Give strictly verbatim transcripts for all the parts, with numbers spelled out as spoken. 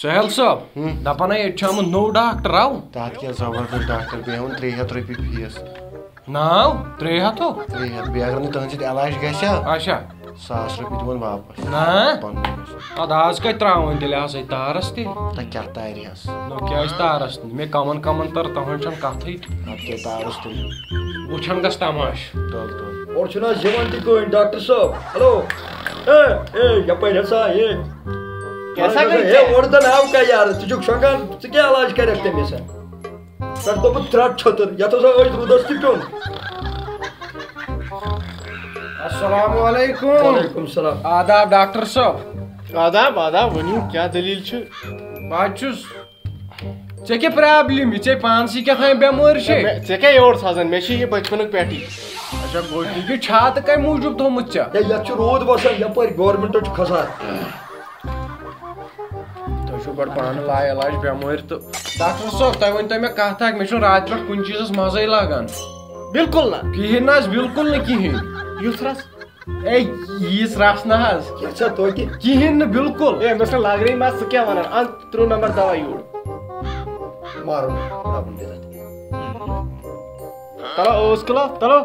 سہیل صٲب، ہُم۔ دَپان ہا، ییٚتہِ چھُ آمُت نوٚو ڈاکٹر، آو؟ تَتھ کیٛاہ زبردست ڈاکٹر، بیٚیہِ ہٮ۪وان ترٛےٚ ہَتھ رۄپیہِ فیٖس۔ ناو؟ ترٛےٚ ہَتھ ہو؟ ترٛےٚ ہَتھ، بیٚیہِ اگر نہٕ تُہٕنٛدِ سۭتۍ علاج گژھِ ہا، اچھا۔ ساس رۄپیہِ دِوان واپس۔ نہ۔ پنُن گژھِ۔ اَدٕ آز کَتہِ ترٛاوَن تیٚلہِ آز أسۍ تارَس تہِ؟ تہٕ کیٛاہ تارِ ہس؟ نہ، کیٛازِ تارَس نہٕ؟ مےٚ کَمَن کَمَن تٔر تُہٕنٛز چھَنہٕ کَتھٕے۔ اَدٕ کیٛاہ تارَس تُلہٕ؟ وٕچھان گژھِ تماشہٕ۔ تُل، تُل۔ اورٕ چھُنہٕ حظ یِوان تہِ کٕہٕنۍ، ڈاکٹر صٲب۔ ہیلو۔ اے، اے، یپٲرۍ ہسا، اے۔ کیٛاہ سا گٔے اے، ژےٚ؟ اورٕ زن آو کیٛاہ یارٕ؟ ژٕ چھُکھ شۄنٛگان، ژٕ کیٛاہ علاج کرکھ تٔمِس؟ پٮ۪ٹھ دوٚپُن ترٛٹھ چھٔتٕر، یَتھ اوس أتھۍ روٗدس تہِ پیوٚن۔ السلام علیکم۔ وعلیکم السلام۔ آداب ڈاکٹر صٲب۔ آداب، آداب، ؤنِو، کیٛاہ دٔلیٖل چھِ؟ بہٕ حظ چھُس ژےٚ کیٛاہ پرابلم؟ یہِ ژےٚ پانسٕے کیٛاہ تام بٮ۪مٲرۍ چھے؟ مےٚ، ژےٚ کیٛاہ یور سوزان؟ مےٚ چھِ یہِ بچپنُک پٮ۪ٹھٕے۔ اچھا، گوٚو تہِ چھُ چھاتہٕ کَمہِ موٗجوٗب تھوٚمُت ژےٚ؟ ہے، یَتھ چھُ روٗد وَسان یَپٲرۍ، گورمٮ۪نٛٹَس چھُ کھسان۔ تۄہہِ چھُو گۄڈٕ پانہٕ پاے علاج بٮ۪مٲرۍ تہٕ۔ ڈاکٹر صٲب، تۄہہِ ؤنۍ تو مےٚ کَتھ اَکھ، مےٚ چھُنہٕ راتہٕ پٮ۪ٹھ کُنہِ چیٖزَس مَزَے لَگان۔ بِلکُل نہٕ۔ کِہیٖنۍ نہٕ حظ، بِلکُل نہٕ کِہیٖنۍ۔ یُس رَس۔ اے، ییٖژ رَس نہ حظ۔ کیٛاہ چھا توتہِ؟ کِہیٖنۍ نہٕ، بِلکُل۔ اے، مےٚ چھُنہٕ لَگنٕے مَس، ژٕ کیٛاہ وَنان؟ اَن ترٛۆہ نمبر دوا یوٗر۔ مارو رَبُن دِتھ۔ تَلو، اوس کِلو، تَلو۔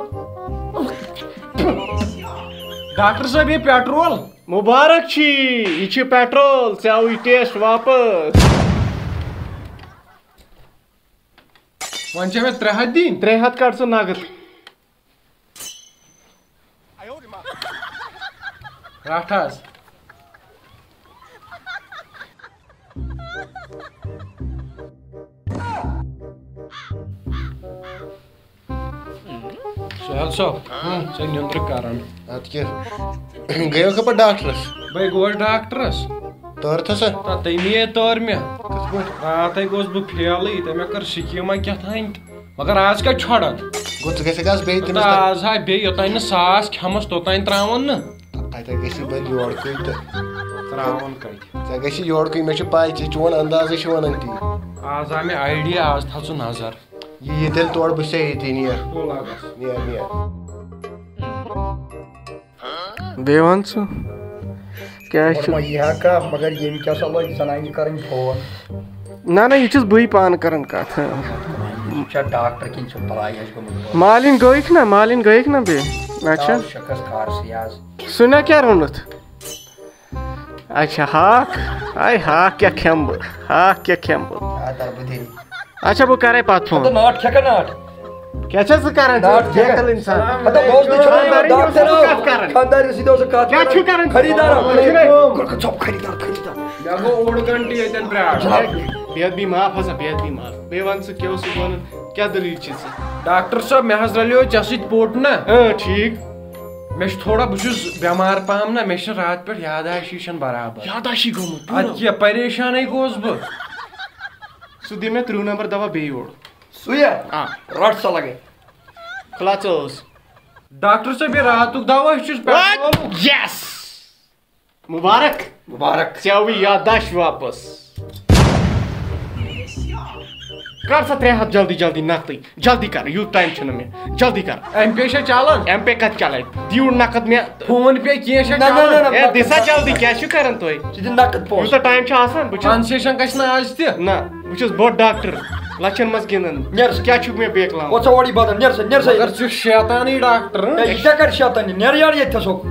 ڈاکٹر صٲب، یہِ پیٹرول؟ مُبارک چھی، یہِ چھِ پیٹرول، ژےٚ آوُے ٹیسٹ واپس۔ وۄنۍ چھےٚ مےٚ ترٛےٚ ہَتھ دِنۍ۔ ترٛےٚ ہَتھ کَڑ ژٕ نَقٕد۔ رَٹھ حظ۔ سہیل صٲب، ہم۔ ژےٚ نیٚنٛدرٕ کران۔ اَدٕ کیٛاہ؟ گٔیو خبر ڈاکٹرس؟ بے گوس ڈاکٹرس۔ تٔر تھا سا؟ تہٕ تٔمی ہے تٔر مےٚ۔ کِتھ پٲٹھۍ؟ راتھے گوس بہٕ فیلٕے، تہٕ مےٚ کٔر سکیٖما کیٛاہ تام تہٕ۔ مگر آز کتہِ چھۄڑکھ؟ گوٚو، ژٕ گژھکھ آز بیٚیہِ تہٕ تٔمِس تر- آز ہا بیٚیہِ یوٚتام نہٕ ساس کھٮ۪مس، توٚتام ترٛاوَن نہٕ۔ تَتہِ گژھی بٔلۍ یورکُے تہٕ۔ ترٛاوَن کتہِ؟ ژےٚ گژھی یورکُے، مےٚ چھِ پَے، ژےٚ چون اندازٕے چھُ وَنان تی۔ آز آو مےٚ آیڈیا، آز تھاو ژٕ نظر۔ یہِ یی تیٚلہِ تورٕ، بہٕ چھُسے ییٚتی، نیر۔ تُل لگس۔ نیر، نیر۔ بیٚیہِ وَن ژٕ، کیٛاہ چھُ؟ گۄڈٕ ما یی ہا کانٛہہ، مگر ییٚمۍ کیٛاہ سا لٲگۍ زَنانہِ کَرٕنۍ فون۔ نہ، نہ، یہِ چھُس بٕے پانہٕ کَران کَتھ۔ یہِ چھا ڈاکٹر کِنہٕ چھُ بَلاے ہِش گٔمٕژ؟ مالِنۍ گٔیِکھ نہ، مالِنۍ گٔیِکھ نہ بیٚیہِ؟ اچھا۔ تاو شَکَس کارسٕے آز۔ سُہ نہ کیٛاہ روٚنُتھ؟ اچھا، ہاکھ؟ آے ہاکھ کیٛاہ کھٮ۪مہٕ بہٕ؟ ہاکھ کیٛاہ کھٮ۪مہٕ بہٕ؟ آ، تَلہٕ بہٕ دِنۍ۔ اچھا، بہٕ کرے پتہٕ فون۔ ہتہٕ ناٹھ کھٮ۪کھا ناٹھ؟ کیٛاہ چھَکھ ژٕ کران؟ ناٹھ ژٕ کھٮ۪کھا؟ بیقل انسان۔ ہتہٕ بہٕ اوسُس نہٕ چھُنہٕ خانٛدارِنۍ داکتر اوس نہٕ آو۔ کتھ کران۔ خانٛدارِنۍ سۭتۍ اوسُکھ کتھ کیٛاہ کران۔ چھُکھ کران؟ خریٖدار آو۔ خریٖدار۔ خریٖدار۔ مےٚ گوٚو اوٚڑ گنٹہٕ ییٚتٮ۪ن پرٛاران۔ جناب۔ بے ادبی معاف ہسا، بے ادبی معاف۔ بیٚیہِ وَن ژٕ کیٛاہ اوسُکھ وَنان؟ کیٛاہ دٔلیٖل چھِ ژٕ؟ ڈاکٹر صٲب، مےٚ حظ رلیو ژےٚ سۭتۍ پوٚٹ نا۔ اۭں، ٹھیٖک۔ مےٚ چھُ تھوڑا، بہٕ چھُس بٮ۪مار پہم نا، مےٚ چھِ راتہٕ پٮ۪ٹھ یاداشی چھَنہٕ برابر۔ یاداشی گوٚمُت، اَدٕ پوٗرٕ؟ کیٛاہ، پریشانٕے گوس بہٕ۔ سُہ دِ مےٚ ترٛہ نمبر دوا بیٚیہِ یورٕ۔ سُے یا؟ آ۔ رٹ سا لگے۔ کھلا ژٕ اوس۔ ڈاکٹر صٲب، یہِ راتُک دوا چھُس پٮ۪ٹھ۔ What? Yes! مُبارک۔ مُبارک۔ ژےٚ آوُے یادداشت واپس۔ کر سا ترٛےٚ ہتھ جلدی جلدی نقدٕے۔ جلدی کر، یوٗت ٹایم چھُنہٕ مےٚ۔ جلدی کر۔ ایم پے چھا چلان؟ ایم پے کتہِ چلے؟ دِیِو نقد مےٚ۔ فون پے کینٛہہ چھا نہ، نہ، چلان؟ نہ، نہ، اے، دِ سا جلدی، کیٛاہ چھُ کران تُہۍ؟ ژٕ دِ نقد پونٛسہٕ۔ یوٗتاہ ٹایم چھُ آسان، بہٕ چھُس ٹرانسلیشن گژھِ نہٕ آز تہِ۔ نہ، بہٕ چھُس بوٚڑ ڈاکٹر، لچھن منٛز گِنٛدان۔ نیر۔ کیٛاہ چھُکھ مےٚ بیکلاوان؟ وۄتھ سا اورٕ یہِ بدل، نیر سا، نیر سا۔ مگر ژٕ چھُکھ شیطانٕے ڈاکٹر، ہہ؟ ہے، یہِ کیٛاہ کرِ شیطانی؟ نیر یارٕ ییٚتہِ تھَسُک۔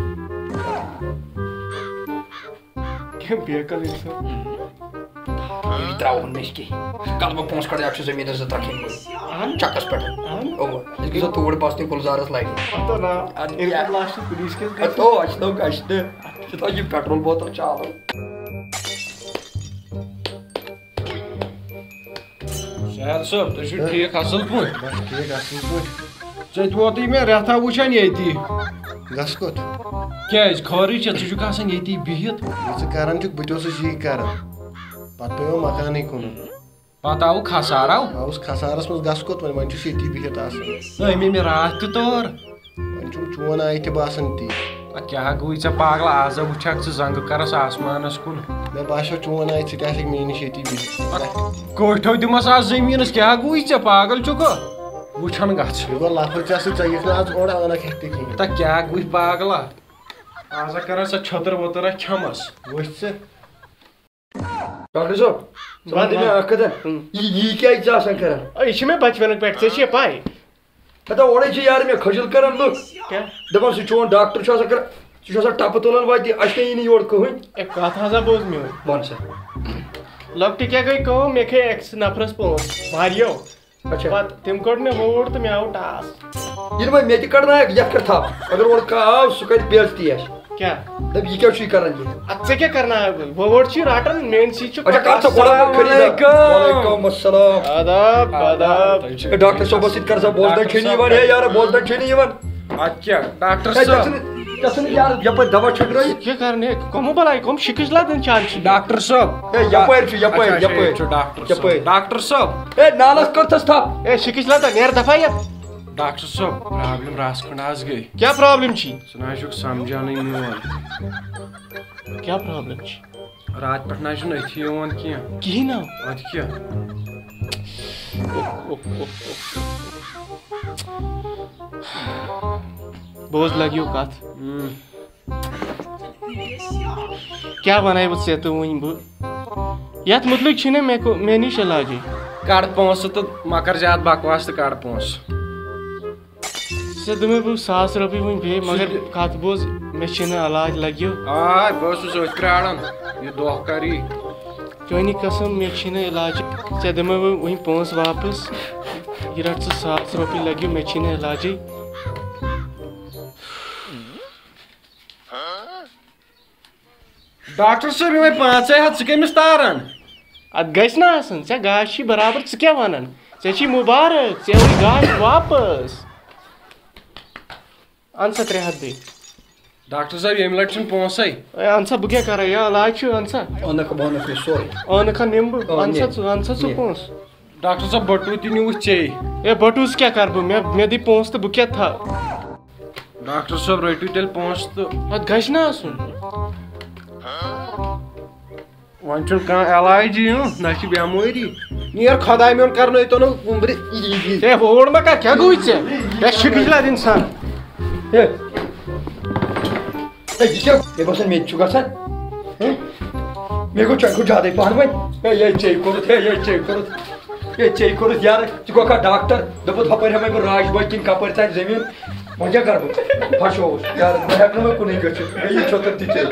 کینٛہہ بیکل انسان۔ یہِ ترٛاوُن نہٕ أسۍ کِہیٖنۍ۔ کَلہٕ بہٕ پونٛسہٕ کَڑٕ، اَکھ چھُ زٔمیٖندَر زٕ ترٛکھ ہیٚنۍ بٔلۍ۔ اَہَن۔ چَکَس پٮ۪ٹھ۔ اَہَن۔ اَوا۔ أسۍ گژھو توٗرۍ بَس تہِ گُلزارَس لَگہِ۔ اَتھ تو ناو۔ اَدٕ اِرکُٹ کیٛاہ؟ لاسٹَس پُلیٖس کیس اَدٕ گژھِ۔ تو، اَسہِ چھِ تو گژھِ تہٕ۔ ژٕ تھاو یہِ پٮ۪ٹرول بوتل چالو۔ سہیل صٲب، تُہۍ چھِو ہہ؟ ٹھیٖک اَصٕل پٲٹھۍ؟ بَس ٹھیٖک اَصٕل پٲٹھۍ۔ ژےٚ تہِ ووتُے مےٚ رٮ۪تھا وٕچھان ییٚتی۔ گژھ کوٚت؟ کیٛازِ؟ خٲرٕے چھےٚ، ژٕ چھُکھ آسان ییٚتی بِہِتھ۔ یہِ ژٕ کران چھُکھ، بہٕ تہِ اوسُس یی کران۔ پتہٕ پیوٚو مکانٕے کٕنُن۔ پتہٕ آوُکھ خسارٕ، آو؟ بہٕ آوُس خسارس منٛز، گژھ کوٚت وۄنۍ؟ وۄنۍ چھُس ییٚتی بِہِتھ آسان۔ أمۍ مےٚ راتھ تہِ تور۔ وۄنۍ چھُم چون آیہِ تہِ باسان تی۔ اَدٕ کیٛاہ گوٚوُے ژےٚ پاگلا؟ آز ہا وٕچھکھ ژٕ زنٛگہٕ کرس آسمانس کُن۔ مےٚ باسیو چون آیہِ ژٕ تہِ آسکھ مےٚ نِش ییٚتی بِہِتھ۔ کوٹھو دِمس آز زٔمیٖنس، کیٛاہ گوٚوُے ژےٚ؟ پاگل چھُکھا؟ وٕچھان گژھ۔ یہِ گوٚو لفظ ژےٚ سۭتۍ، ژےٚ یِکھ نہٕ آز اورٕ عٲنکھ ہٮ۪تھ تہِ کِہیٖنۍ۔ تہ کیٛاہ گوٚوُے پاگلا؟ آز ہا کران سۄ چھٔتٕر ؤتٕر ہا کھٮ۪مس۔ وٕچھ ژٕ۔ ڈاکٹر صٲب، ژٕ وَن تہٕ مےٚ وَن۔ اَکھ کَتھا۔ ہُم۔ یہِ، یہِ کیٛازِ ژٕ آسان کَران؟ أے، یہِ چھِ مےٚ بَچپَنُک پٮ۪ٹھ، ژےٚ چھےٚ پَے؟ ہَتا اورَے چھِ یارٕ مےٚ خٔجِل کَران لُکھ۔ کیٛاہ؟ دَپان سُہ چون ڈاکٹر چھُ آسان کَران، سُہ چھُ آسان ٹَپہٕ تُلان وَتہِ، اَسہِ کیٛاہ یی نہٕ یورٕ کٕہٕنۍ؟ اے، کَتھ ہسا بوز میون۔ وَن سا۔ لۄکٹہِ کیٛاہ گٔے کٲم، مےٚ کھے أکِس نفرَس پونٛسہٕ، واریاہو۔ اچھا۔ پَتہٕ تٔمۍ کوٚڑ مےٚ ووٹ تہٕ مےٚ آو ٹاس۔ ییٚلہِ وۄنۍ مےٚ تہِ کَڑنایَکھ یَتھ پٮ۪ٹھ تھَپھ، اگر اورٕ کانٛہہ آو، سُہ کَرِ بے عزتی اَسہِ۔ کیٛاہ؟ دَپ، یہِ کیٛاہ چھُے کَران یہِ؟ اَدٕ ژےٚ کیٛاہ کَرنایَکھ بہٕ؟ ووٹ چھُے رَٹان، میٛٲنۍ سیٖٹ چھُ اچھا، کَر ژٕ گۄڈٕ اَکھ خریٖدار؟ السلام علیکم۔ وعلیکم السلام۔ آداب، آداب۔ ہے، ڈاکٹر صٲبَس سۭتۍ کَر سا، بوزنَے ڈاکٹر چھُنہٕ صٲب۔ یِوان، ہے یارٕ، بوزنَے چھُنہٕ یِوان۔ اَدٕ کیٛاہ، ڈاکٹر ہے، صٲب۔ ژےٚ چھُنہٕ، ژےٚ چھُنہٕ یارٕ یَپٲرۍ دَوا چھٔکرٲیِتھ؟ کیٛاہ کَرنہِ؟ کَمہٕ بَلاے، کَم شِکِش لَدٕنۍ چھِ اَمہِ سۭتۍ؟ ڈاکٹر صٲب۔ ہے، یَپٲرۍ چھُ، یَپٲرۍ، اچھا، اچھا، یَپٲرۍ۔ ییٚتہِ چھُ ڈاکٹر صٲب۔ یَپٲرۍ۔ ڈاکٹر صٲب۔ ہے، نالَس کٔرتھَس تھَپھ۔ ہے، شِکِش لَدان، نیر دَفا یَتھ۔ ڈاکٹر صٲب، پرابلم رَژھ کھنٛڈ حظ گٔے۔ کیٛاہ پرابلم چھی؟ ژٕ نہ حظ چھُکھ سمجھانٕے میون۔ کیٛاہ پرابلم چھی؟ راتہٕ پٮ۪ٹھ نہ حظ چھُنہٕ أتھی یِوان کینٛہہ۔ کِہیٖنۍ نہ؟ اَدٕ کیٛاہ؟ اوہ، اوہ، اوہ، اوہ۔ بوز لگیو کتھ۔ ہم۔ کیٛاہ ونے بہٕ ژےٚ تہٕ وٕنۍ بہٕ؟ یتھ مُتلِق چھُے نہٕ مےٚ کو-، مےٚ نِش علاجے۔ کڑ پونٛسہٕ تہٕ مہ کر زیادٕ بکواس تہٕ کڑ پونٛسہٕ۔ ژےٚ دِمے بہٕ ساس رۄپیہِ وٕنۍ بیٚیہِ، مگر سُہ تہِ کتھ بوز، مےٚ چھُے نہٕ علاج لگیو۔ آ، بہٕ اوسُس أتھۍ پرٛاران، یہِ دۄہ کر یی۔ چٲنی قسم، مےٚ چھُے نہٕ علاج۔ ژےٚ دِمے بہٕ وٕنۍ پونٛسہٕ واپس۔ یہِ رٹ ژٕ ساس رۄپیہِ لگیو، مےٚ چھُے نہٕ علاجے۔ ڈاکٹر صٲب، یِمے پانٛژے ہتھ ژٕ کٔمِس تاران؟ اتھ گژھِ نہ آسُن، ژےٚ گاش چھی برابر، ژٕ کیٛاہ ونان؟ ژےٚ چھی مُبارک، ژےٚ یِوٕے گاش واپس۔ اَن سا ترٛےٚ ہتھ بیٚیہِ۔ ڈاکٹر صٲب، ییٚمہِ لٹہِ چھُنہٕ پونٛسَے۔ اے، اَن سا، بہٕ کیٛاہ کَرٕ؟ یا علاج چھُ، اَن سا۔ اوٚنُکھ، بہٕ اوٚنُکھ یہِ سورُے۔ اوٚنُکھ ہا نِمہٕ بہٕ۔ آ، اَن سا نہِ۔ ژٕ، اَن سا ژٕ نہِ۔ پونٛسہٕ۔ ڈاکٹر صٲب، بٹوٗ تہِ نیوٗوُتھ ژےٚ۔ اے، بٹوٗس کیٛاہ کَرٕ بہٕ؟ مےٚ، مےٚ دِ پونٛسہٕ تہٕ بہٕ کیٛاہ تھاوٕ؟ ڈاکٹر صٲب، رٔٹِو تیٚلہِ پونٛسہٕ تہٕ۔ اَتھ گژھِ نہ آسُن۔ وۄنۍ چھُنہٕ کانٛہہ علاجی، ہُم، نہ چھِ بٮ۪مٲری۔ نیر خۄداے میون کرنٲیتو نہٕ وُمبرِ۔ ہے، ہوڑ ما کر، کیٛاہ گوٚوُے ژےٚ؟ ہے، شِکِش لد اِنسان۔ ہے۔ ہے، یہِ کیٛاہ؟ مےٚ باسان، مےٚ تہِ چھُ گژھان۔ ہے؟ مےٚ گوٚو، ژےٚ گوٚو زیادَے پَہَن وۄنۍ۔ ہے، یے ژےٚ کوٚرُتھ، ہے، یے ژےٚ کوٚرُتھ۔ ہے، ژےٚ کوٚرُتھ یارٕ، ژٕ گوٚکھا ڈاکٹر؟ دوٚپُتھ، ہُپٲرۍ ہٮ۪مَے بہٕ راج بٲغ کِنۍ کَپٲرۍ تام زٔمیٖن۔ وۄنۍ کیٛاہ کَرٕ بہٕ؟ پھَشووُس یارٕ، بہٕ ہٮ۪کہٕ نہٕ وۄنۍ کُنُے گٔژھِتھ۔ ہے، یہِ چھوٚتُر تہِ ژےٚ۔